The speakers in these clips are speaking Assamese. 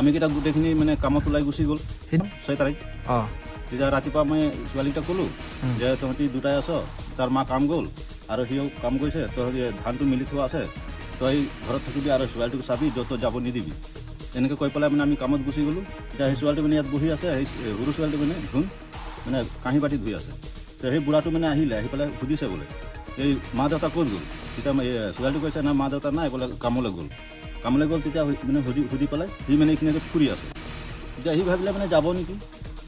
আমিকেইটা গোটেইখিনি মানে কামত ওলাই গুচি গ'ল 6 তাৰিখ। তেতিয়া ৰাতিপুৱা মই ছোৱালীকেইটাক ক'লোঁ যে তহঁতি দুটাই আছ, তাৰ মা কাম গ'ল আৰু সিও কাম গৈছে, তহঁতি ধানটো মেলি থোৱা আছে, তই ঘৰত থাকিবি আৰু ছোৱালীটোক চাবি, য'ত ত'ত যাব নিদিবি। এনেকৈ কৈ পেলাই মানে আমি কামত গুচি গ'লোঁ। তেতিয়া সেই ছোৱালীটো মানে ইয়াত বহি আছে, সেই সৰু ছোৱালীটো মানে ধুন মানে কাঁহী বাতি ধুই আছে। তো সেই বুঢ়াটো মানে আহিলে, আহি পেলাই সুধিছে বোলে, এই মা দেউতা ক'ত গ'ল? তেতিয়া এই ছোৱালীটো কৈছে, না, মা দেউতা নাই বোলে, কামলৈ গ'ল, কামলৈ গ'ল। তেতিয়া মানে সুধি সুধি পেলাই সি মানে এইখিনিতে ফুৰি আছে। তেতিয়া সি ভাবিলে মানে যাব নেকি।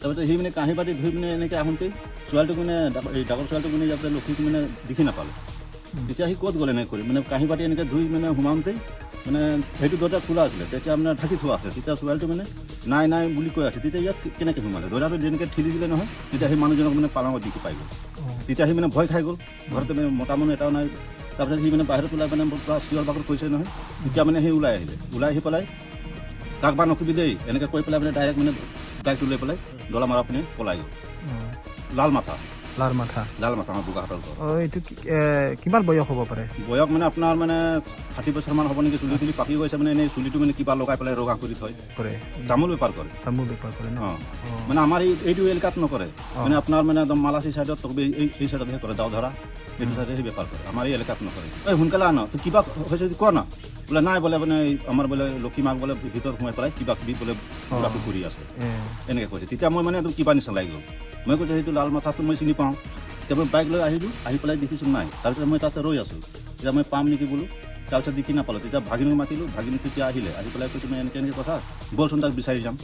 তাৰপিছত সি মানে কাঁহী বাতি ধুই মানে এনেকৈ আহোঁতেই ছোৱালীটোক মানে এই ডাঙৰ ছোৱালীটোক মানে ইয়াতে লক্ষীক মানে দেখি নাপালে। তেতিয়া সি ক'ত গ'ল এনেকৈ কৰি মানে কাঁহী বাতি এনেকৈ ধুই মানে সোমাওঁতেই মানে সেইটো দৰ্জা খোলা আছিলে, তেতিয়া মানে ঢাকি থোৱা আছে। তেতিয়া ছোৱালীটো মানে নাই নাই বুলি কৈ আছে। তেতিয়া ইয়াত কেনেকৈ সোমালে? দৰ্জাটো যেনেকৈ ঠেলি দিলে নহয়, তেতিয়া সেই মানুহজনক মানে পালঙত দেখি পাই গ'ল। তেতিয়া সি মানে ভয় খাই গ'ল। ঘৰতে মানে মতা মানুহ এটাও নাই। তাৰপিছত সি মানে বাহিৰত ওলাই মানে পূৰা চিঞৰ বাখৰ কৈছে নহয়, তেতিয়া মানে সি ওলাই আহিলে। ওলাই আহি পেলাই কাক বা নকবি দেই এনেকৈ কৈ পেলাই মানে ডাইৰেক্ট মানে বাইকটো লৈ পেলাই ডলামাৰা পিনে পলাই গ'ল। লাল মাথা। লাল মাথা। লাল মাথা, আমাৰ বোকাখাতৰ ঘৰ। অঁ, এইটো কিমান বয়স হ'ব পাৰে? বয়স মানে আপোনাৰ মানে 60 বছৰমান হ'ব নেকি। চুলি তুলি পাকি গৈছে, মানে এনেই চুলিটো মানে কিবা লগাই পেলাই ৰঙা কৰি থয়। কৰে। তামোল বেপাৰ কৰে। তামোল বেপাৰ কৰে ন? অঁ। মানে আমাৰ এইটো এলেকাত নকৰে, মানে আপোনাৰ মানে একদম মালাচি চাইডত, এই চাইডতহে কৰে, দাওধৰা এইটো চাইডে সি বেপাৰ কৰে। আমাৰ এই এলেকাত নকৰে। এই সোনকালে আন, তো কিবা হৈছে যদি কোৱা না। বোলে নাই বোলে, মানে আমাৰ বোলে লক্ষী মাক বোলে ভিতৰত সোমাই পেলাই কিবা কিবি বোলে বুঢ়াটো কৰি আছে, এনেকৈ কৈছে। তেতিয়া মই মানে একদম কিবা নিচিনা লাগি গ'ল। মই কৈছোঁ, সেইটো লাল মাথাটো মই চিনি পাওঁ। তেতিয়া মই বাইক লৈ আহিলোঁ, আহি পেলাই দেখিছোঁ নাই। তাৰপিছত মই তাতে ৰৈ আছোঁ, তেতিয়া মই পাম নেকি বোলো। তাৰপিছত দেখি নাপালোঁ। তেতিয়া ভাগিনক মাতিলোঁ, ভাগিন তেতিয়া আহিলে। আহি পেলাই কৈছোঁ মই, এনেকৈ এনেকৈ কথা, ব'লচোন তাক বিচাৰি যাম।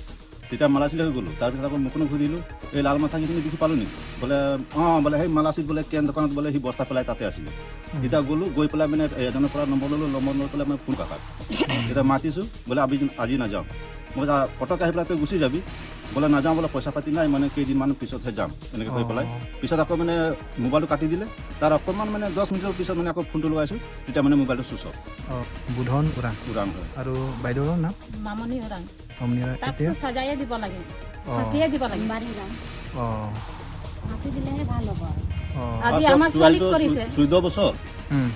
তেতিয়া মালাচীলৈ গ'লোঁ। তাৰপিছত আকৌ মুখনো সুধিলোঁ, এই লাল মাথা কেইখিনি দেখি পালোঁ নেকি? বোলে অঁ, বোলে সেই মালাচীত বোলে কেন দোকানত বোলে সি বস্তা পেলাই তাতে আছিলে। তেতিয়া গ'লোঁ, গৈ পেলাই মানে এজনৰ পৰা নম্বৰ ল'লোঁ। নম্বৰ লৈ পেলাই মই ফোন কাকাক তেতিয়া মাতিছোঁ। বোলে আমি আজি নাযাওঁ। মই পটক আহি পেলাই তই গুচি যাবি। বোলে নাযাওঁ বোলে, পইচা পাতি নাই, মানে কেইদিনমান পিছতহে যাম, এনেকৈ কৈ পেলাই পিছত আকৌ মানে মোবাইলটো কাটি দিলে। তাৰ অকণমান মানে 10 মিনিটৰ পিছত মানে আকৌ ফোনটো লগাইছোঁ, তেতিয়া মানে মোবাইলটো চুইচ অফ। অঁ, বুধন ওৰাং। ওৰাং হয়। আৰু বাইদেউৰ নাম? মামনি ওৰাং। মামনি ওৰাং। তাকতো এতিয়া সাজায়ে দিব লাগে, ফাঁচিয়ে দিব লাগে। ফাঁচি দিলেহে ভাল হ'ব আৰু। আজি আমাৰ ছোৱালীক কৰিছে। 14 বছৰ।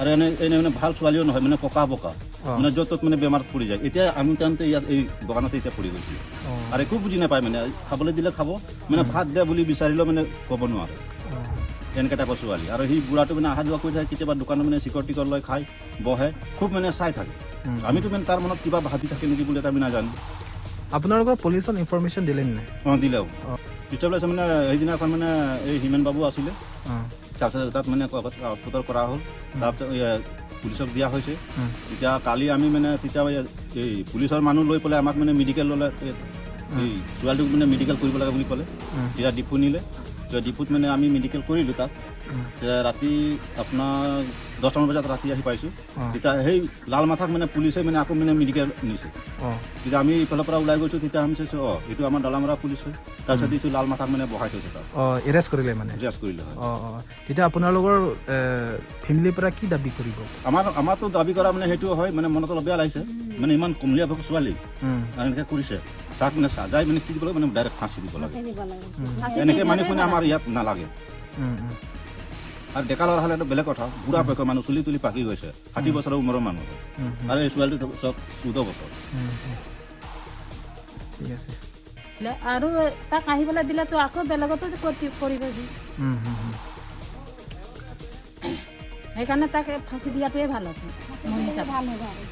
আৰু এনে এনে মানে ভাল ছোৱালীও নহয়, মানে পকা পকা, মানে য'ত ত'ত মানে বেমাৰত পৰি যায়। এতিয়া আনোতে আনোতে ইয়াত এই দোকানতে এতিয়া পৰি গৈছিলে। আৰু একো বুজি নাপায়, মানে খাবলৈ দিলে খাব, মানে ভাত দে বুলি বিচাৰিলেও মানে ক'ব নোৱাৰে, এনেকৈ টাইপৰ ছোৱালী। আৰু সি বুঢ়াটো মানে অহা যোৱা কৰি থাকে, কেতিয়াবা দোকানত মানে চিকৰ টিকৰ লৈ খাই বহে, খুব মানে চাই থাকে। আমিতো মানে তাৰ মনত কিবা ভাবি থাকে নেকি বুলি এটা আমি নাজানো। আপোনালোকৰ পুলিচত ইনফৰমেশ্যন দিলে নে নাই? অঁ, দিলেও পিছত মানে সেইদিনাখন মানে এই হিমেন বাবু আছিলে। তাৰপিছত তাত মানে কাগজ পত্ৰ কৰা হ'ল। তাৰপিছত পুলিচক দিয়া হৈছে। তেতিয়া কালি আমি মানে তেতিয়া এই পুলিচৰ মানুহ লৈ পেলাই আমাক মানে মেডিকেল ল'লে, এই ছোৱালীটোক মানে মেডিকেল কৰিব লাগে বুলি ক'লে। তেতিয়া ডিফু নিলে। তেতিয়া ডিফুত মানে আমি মেডিকেল কৰিলোঁ তাত। তেতিয়া ৰাতি আপোনাৰ 10টামান বজাত ৰাতি আহি পাইছোঁ। তেতিয়া সেই লাল মাথাক মানে পুলিচে মানে আকৌ মানে মেডিকেল নিছে। তেতিয়া আমি ইফালৰ পৰা ওলাই গৈছোঁ, তেতিয়া আমি চাইছোঁ, অঁ, এইটো আমাৰ ডলামৰা পুলিচ হয়। তাৰপিছত দিছোঁ লাল মাথাক মানে বহাই থৈছে তাত। অঁ, এৰেষ্ট কৰিলে মানে? এৰেষ্ট কৰিলে হয়। অঁ অঁ তেতিয়া আপোনালোকৰ ফেমিলিৰ পৰা কি দাবী কৰিব? আমাৰতো দাবী কৰা মানে সেইটো হয়, মানে মনত অলপ বেয়া লাগিছে, মানে ইমান কুমলীয়া বয়সৰ ছোৱালী আৰু এনেকৈ কৰিছে। তাক মানে চাজাই মানে কি দিব লাগে, মানে ডাইৰেক্ট ফাঁচি দিব লাগে। ফাঁচি দিব লাগে। এনেকৈ মানে কোনে আমাৰ ইয়াত নালাগে। আৰু ডেকা ল'ৰা হ'লেতো বেলেগ কথা, বুঢ়া বয়সৰ মানুহ, চুলি তুলি পাকি গৈছে, 60 বছৰৰ ওমৰৰ মানুহ হয়। আৰু এই ছোৱালীটো চব 14 বছৰ। ঠিক আছে। আৰু তাক আহিবলৈ দিলেতো আকৌ বেলেগতো কৰিব সি। সেইকাৰণে তাক ফাঁচি দিয়াটোৱে ভাল আছে মোৰ হিচাপত। ভাল হ'ব আৰু।